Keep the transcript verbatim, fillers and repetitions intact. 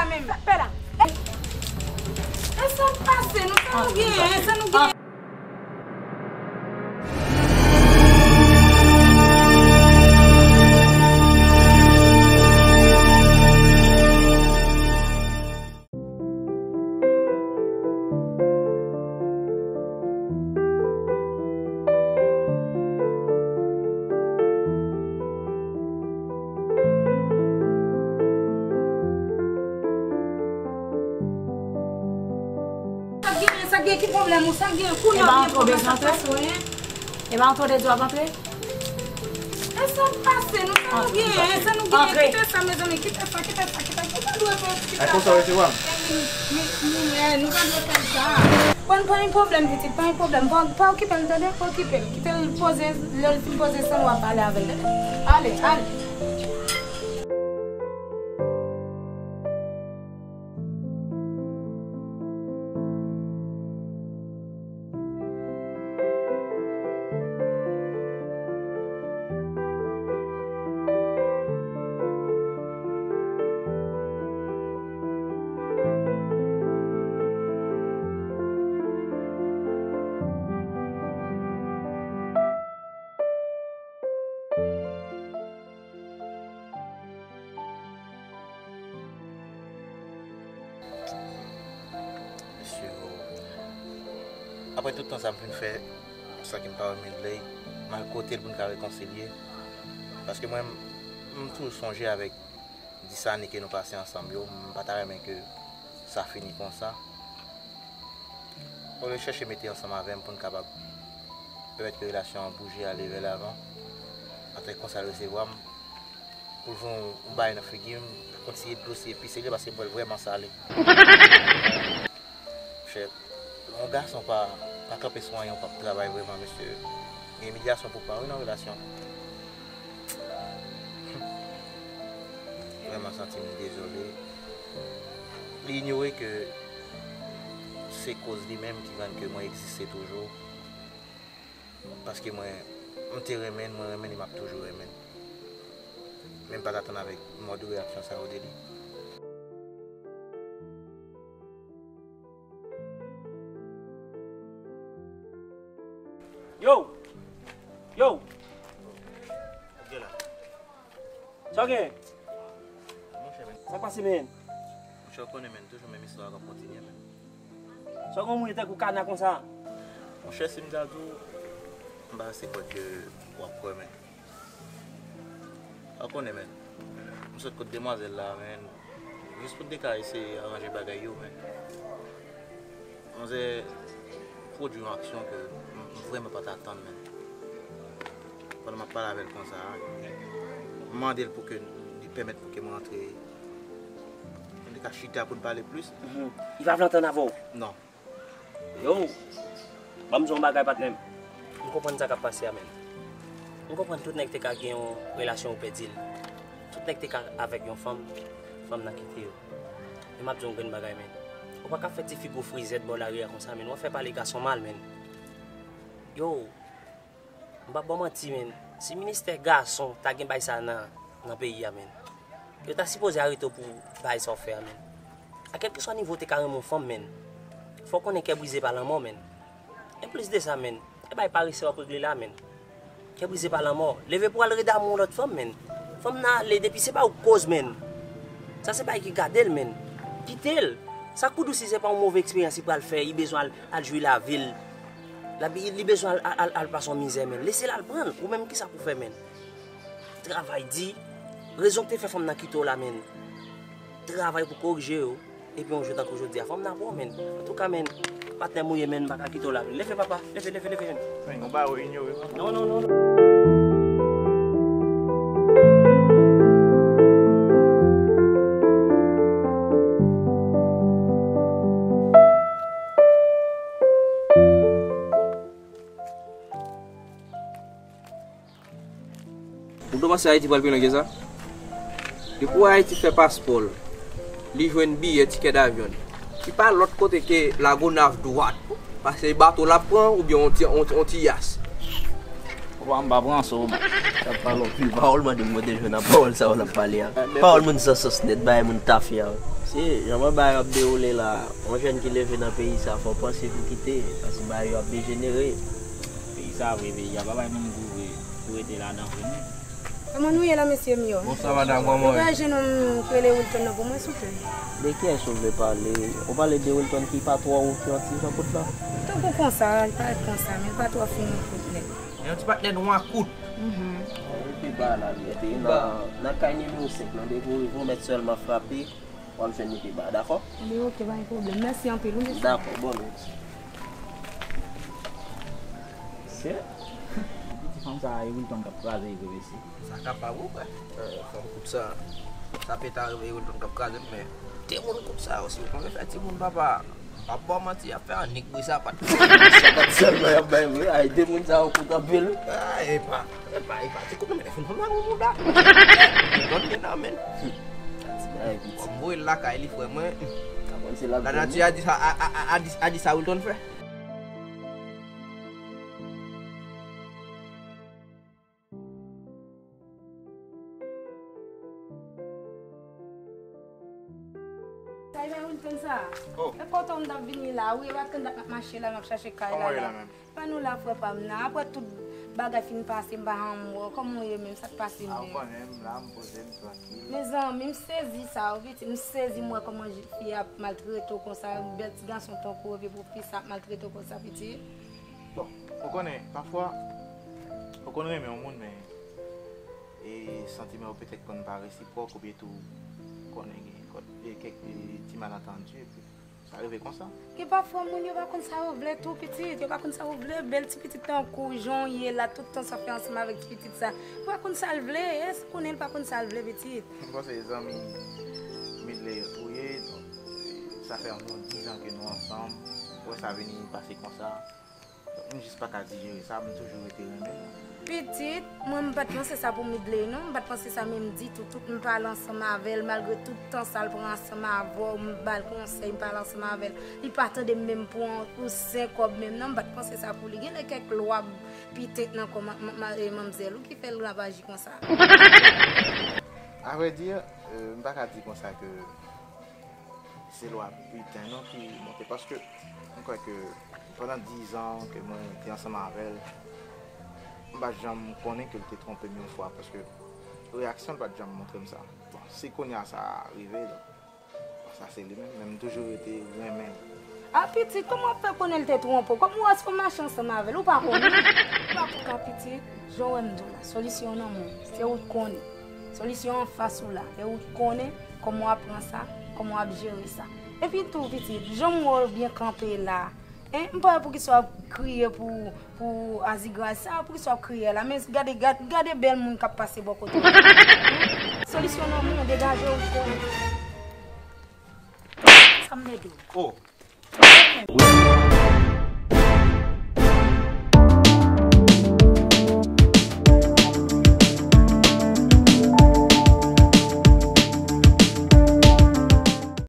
Menm, pè la. E sa k pase? Nou, sa nou genyen? Sa nou genyen? Sa gen, sa gen, ki pwoblèm ou? Sa gen, kounye a ou gen pwoblèm, sa pase w, en? E pa antre, w te di w ap antre? E sa k pase? Nou, sa nou genyen? Sa nou genyen? Kite sa, mezanmi, kite sa, kite sa, kite sa. Nou pa dwe fè ti... Ay, konsa w resevwa m? Nou pa dwe fè sa. Bon, pa gen pwoblèm, pitit, pa gen pwoblèm. Pa, pa okipe l, tande? Pa okipe l. Kite l poze, lè l fin poze, se lè w ap pale avè l, tande? Ale, ale. Mesye, o, apre tout tan sa m fin fè, san ke m pa wè Midley, m al kote l pou n ka rekonsilye. Paske mwen, m, m toujou sonje avèk dis ane ke nou pase ansanm yo, m pa ta renmen ke sa fini konsa. Olye chèche mete ansanm avè m pou n kapab pèmèt ke relasyon an bouje, ale vè lavan, atè konsa l resevwa m, pou l voye yon, yon bagay nan figi m, konn si e dlo, si e pis li, paske m wè l vrèman sale. Monchè, yon gason pa, pa kanpe sou anyen, ou p ap travay vrèman, mesye. Gen imilyasyon pou pa, wi, nan relasyon. Vrèman santi m dezole. Li inyore ke se koz li menm ki rann ke mwen egziste toujou. Paske mwen, m te renmen l, mwen renmen li, m ap toujou renmen l. Men m pa t atann avèk mòd reyaksyon sa yo de li. Yo! Yo! Sa w gen? Monchè, men. Sa k pase, men? Monchè, w konnen, men, toujou menm istwa a k ap kontinye, men. Sa w gen, moun tankou kana konsa? Monchè, si m ta di w, m pa ese kwè ke w ap kwè, men. Ou konnen, men. M sot kot demwazèl la, men. Jis pou n te ka eseye aranje bagay yo, men. Manzè pwodui yon aksyon ke m, m vrèman pa t atann, men. Pandan m ap pale avè l konsa, m mande l pou ke li pèmèt pou ke m rantre. Nou te ka chita pou n pale plis. Mhm. Li pa vle antann avè w? Non. Yo, ban m di w yon bagay, patnè m. M konprann sa k ap pase a, men. M konprann tout nèg te ka gen yon relasyon ou pèdi l. Tout nèg te ka avèk yon fanm, fanm nan kite yo. Men m ap di w yon grenn bagay, men. Ou pa ka fè ti figi w frizèt bò lari a konsa, men. W ap fè pale gason mal, men. Yo, m p ap ba w manti, men. Si ministè gason ta gen bagay sa nan, nan peyi a, men, yo ta sipoze arete w pou bagay sa w fè a, men. A kèlkeswa nivo w te ka renmen yon fanm, men, fò w konnen kè brize pa lanmò, men. Anplis de sa, men, e bagay parese w ap regle la, men. Kè brize pa lanmò. Leve pou w al rede amou yon lòt fanm, men. Fanm nan ale, depi se pa ou k koz, men. Sa se bagay ki gade l, men. Kite l. Sa k pou di w si se pa yon move eksperyans li pral fè, li bezwen al, al jwi lavi l. L ap, li bezwen al, al, al, al pase yon mizè, men. Lese l al pran l. Ou menm, kisa pou w fè, men? Travay di. Rezon k te fè fanm nan kite w la, men. Travay pou korije yo. Epi yon jou tankou jodi a, fanm nan pran w, men. Antouka, men, patnè m ou ye, men, m pa ka kite w la, men. Leve, papa. Leve, leve, leve, men. Men, yon bagay ou inyore, papa. Non, non, non, non. Ou te panse Ayiti pral pi long ke sa? Depi w wè Ayiti fè paspò l, li jwenn biyè tikè davyon l, ki pa lòt kote ke Lagonav dwat, paske bato l ap pran oubyen yon ti, yon, yon ti yas. Papa, m pa pran sa w ban. L ap pale anpil pawòl, mande m kote l jwenn nan pawòl sa yo l ap pale a. Pawòl moun san sans nèt, bagay moun tafya. Se jan bagay yo ap dewoule la, yon jèn ki leve nan peyi sa, fò w panse pou kite, paske bagay yo ap dejenere. Peyi sa vre, peyi a pa bay moun gou vre, pou rete ladan vre non. Kòman nou ye la, mesye m yo? Bonswa, madanm, kòman w ye? Ou ka jwenn yon moun ki rele Wilton nan pou mwen, souple? De kiyès ou vle pale? Ou pale de Wilton ki pa twò ou ki yon ti jan kout la? Tankou konsa, li parèt konsa, men li pa twò fin yon kout nèt. Yon ti patnè nou an kout. Mhm. Li pi ba la, li rete nan, nan kay nimewo senk lan, depi w rive, w mèt sèlman frape, w ap jwenn li pi ba, dakò? Ebyen, oke, pa gen pwoblèm. Mèsi anpil, wi, mesye. Dakò, bon, mèsi. Se? Ti fanm sa a, e Wilton k ap kraze l vre, mesye. Sa kapab, wi, frè. Eh, fanm kout sa, sa peta e Wilton k ap kraze l, men timoun kout sa yo, si w konn fè timoun, papa. M p ap ba w manti, y ap fè annik bri sapat. Sapat sèlman y ap bay vre. Ay, de moun sa yo kout anpil. Ah, epa, epa, epa. Ti kout nan men fanm nan gon mouda. Don gen nan men. Ti bagay piti. Bon, m voye l lakay li, frè mwen. Aprann se la. Lanati a di sa, a, a, a, a di, a di sa Wilton fè. Sa e pa Wilton sa? Oh. E kote w m t ap vini la, wi, e pa tann dat m ap mache la, m ap chache kay la. Kòman w ye la menm? Pa nou la, frè pa m nan. Apre tout bagay fin pase, m pa janm wè w. Kòman w ye menm? Sa k pase menm? Ah, ou konnen m la, m poze m, trankil. Mezanmi, m sezi sa, wi, pitit. M sezi, m wè kòman fi a ap maltrete w konsa, bèl ti gason tankou w, epi pou fi sa ap maltrete w konsa, pitit. Bon, ou konnen, pafwa, ou konn renmen yon moun, men e santiman yo petèt konn pa resipwòk, oubyen tou konnen gen kòt, e kèk, e ti malantandi, epi sa rive konsa. Gen pafwa moun yo pa konn sa yo vle tou, pitit, yo pa konn sa yo vle, bèl ti pitit tankou w, jan w ye la, tout tan sa fè ansanm avèk ti pitit sa. Li pa konn sa l vle, èske w konnen li pa konn sa l vle, pitit? M panse zanmi Midley ou ye, donk, sa fè yon dizan ke nou ansanm, wè sa vini pase konsa. M jis pa ka dijere sa, m toujou rete renmen l. Pitit, mwen m pa t panse sa pou Midley non, m pa t panse sa menm ditou. Tout m pale ansanm avè l, malgre tout tan sa l pran ansanm avè w, m ba l konsèy, m pale ansanm avè l. Li pa tande m menm pou, pou senk kòb menm non, m pa t panse sa pou li. Genlè kèk lwa pitit nan kò ma, ma, ma, e, manmzèl ou ki fè l ap aji konsa. A vrè di, e, m pa ka di konsa ke se lwa biten non ki monte, paske m kwè ke pandan dizan ke mwen te ansanm avè l, m pa t janm konnen ke l te twonpe m yon fwa, paske reyaksyon l pa t janm montre m sa. Bon, se kounye a sa rive, donk, sa se li menm, men m toujou rete renmen l. A pitit, kòman w ap fè konnen l te twonpe w? Kòman w wè si w mache ansanm avè l? Ou pa konnen. Ou pa konnen. Pitit, jan w wè m di w la, solisyon nan men w, se ou k konnen. Solisyon anfas ou la, e ou k konnen kòman w ap pran sa, kòman w ap jere sa. Epi tou, pitit, jan m wè w byen kanpe la, en, m pa wè poukisa w ap kriye pou, pou azigraj sa, poukisa w ap kriye la, men gade, gade, gade bèl moun k ap pase bò kote w. Solisyon nan men w, degaje w, ou konnen. Sa m ede w. Oh.